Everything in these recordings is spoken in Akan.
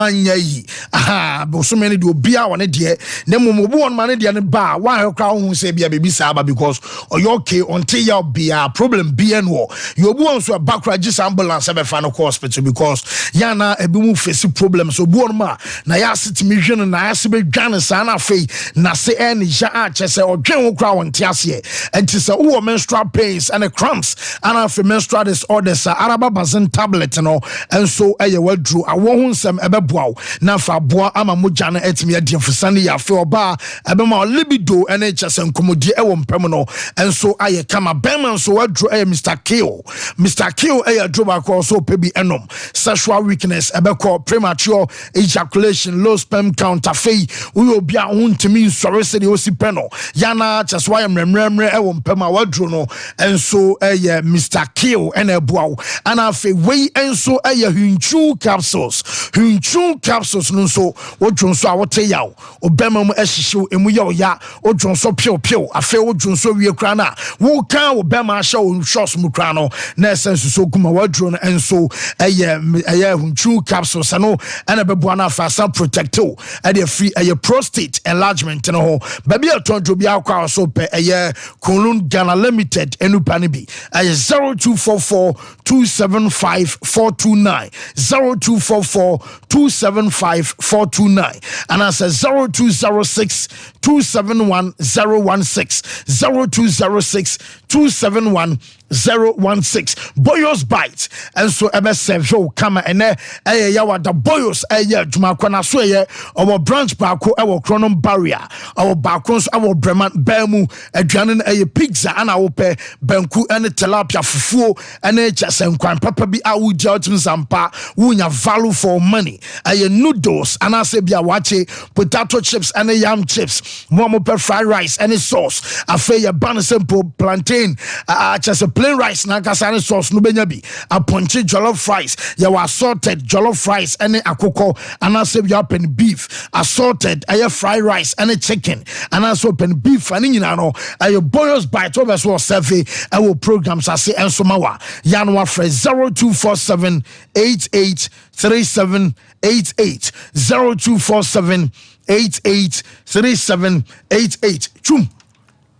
Anyɛ yi aha bosome no deɛ, obiara wɔ ne deɛ, na mmom obi wɔ no ma ne deɛ no ba a woahwɛ koraa, wohu sɛ bia biribi saa ba because ɔyɛ okay, ɔnte yɛ bia problem bia no wɔ yɛ. Obi wɔ nso ɛba koraa gye sɛ ambulance ɛbɛfa no kɔ hospital because yɛana ebi mu face problems. Obi wɔ no ma na yɛ ase tumi hwɛ no na yɛ ase bɛdwa no saa, na afei nase ɛne ya a kyɛ sɛ ɔdwen ho koraa wɔnte aseɛ. Ɛnti sɛ wowɔ menstrual pains ɛne cramps ana afei menstrual disorders a, Araba Bazin tablet no nso ɛyɛ waduro awɔ ho nsɛm ɛbɛboa wo na afa aboa ama mogya no atumi adi mfisa no yɛ. Afei ɔbaa, ɛbɛma libido ɛne kyɛ sɛ nkɔmmɔdie ɛwɔ mpam no nso ayɛ kama. Bɛrima nso waduro ɛyɛ Mr Kill. Mr Kill ɛyɛ aduro baako a ɔsɛ ɔpɛ bi ɛnom. Sexual weakness ɛbɛkɔ, premature ejaculation, low sperm count. Afei woyɛ obi a ho ntumi nsɔre sɛdeɛ osi pɛ no yana kyɛ sɛ woayɛ mmerɛmmerɛmmerɛ ɛwɔ mpam a, waduro no nso ɛyɛ Mr Kill ɛna ɛboa wo. Ana afei wei nso ɛyɛ Hwintwu capsules. Hwintwu capsules no nso, wodwo nso a wote yaw, obɛma mu ɛhyehyew, emu yɛ ɔya, wodwo nso piewpiew. Afei wodwo nso wie koraa no a, woka wo bɛma ahyɛ wo shorts mu koraa no na ɛsɛ nsuso gu ma. Waduro no nso ɛyɛ Hwintwu capsules. Ɛno ɛna ɛbɛboa no afa asan protect wo ɛde afiri ɛyɛ prostate enlargement no ho. Baabi a ɛtɔn duro bi akɔ a ɔso pɛ ɛyɛ Kunlun Ghana Limited ɛnupa no bi, ɛyɛ 0244 275 429, 0244 275 429, anaasɛ 0206 271 016, 0206 271 016. Boyos Bite nso ɛbɛsɛhwɛ wo kama. Ɛnɛ ɛyɛ Yawada Boyos ɛyɛ adwuma akɔ na so. Ɛyɛ ɔwɔ branch baako ɛwɔ Kronom Barrier, ɔwɔ baako nso ɛwɔ Breman bɛn mu. Aduane no ɛyɛ pizza ana wopɛ banku ɛne tilapia, fufuo ɛne kyɛ sɛ nkwan papa bi a wogya wotumi sampa wonya value for money. Ɛyɛ noodles anaasɛ bi a wakye potato chips ɛne yam chips. Mo a mopɛ fried rice ɛne sauce, afei yɛba no sɛ mpo plantain, kyɛ sɛ plain rice nankasa ne sauce no bɛnya bi. Apɔnkye jollof rice, yɛwɔ assorted jollof rice ɛne akokɔ anaasɛ bi apɛ no beef, assorted ɛyɛ fried rice ɛne chicken anaasɛ ɔpɛ no beef. Ane nyinaa no ɛyɛ Boyos Bite. Wobɛ so wɔ ɛwɔ programs ase ɛnso ma wa yɛano afrɛ 0247 88 37 88, 0247 88 37 88. Twum.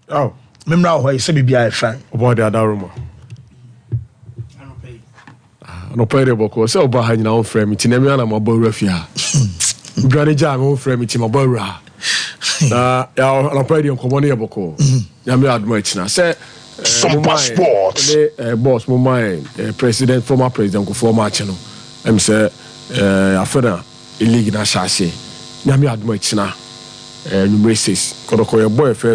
Oh. Memmra wɔ hɔ yi sɛ biribiaa yɛ fine. Ɔbɔ de adaroma anɔpa yi de bɔkɔ sɛ ɔba ha nyina wofrɛ me nti na mea na mabɔ wura fie ha. Dwane gyaa me, wofrɛ me nti mabɔ wura ha na anɔpa yi deɛ nkɔmmɔ no yɛ bɔkɔɔ. Nyame adom akyina sɛ Sompa Sports. Ne boss mo ma president, former President Kufuor maakye no sɛ afɛ na league no ahyɛ aseɛ. Nyame adom akyina nwummerɛ 6 Kɔtɔkɔ yɛbɔ yɛ first.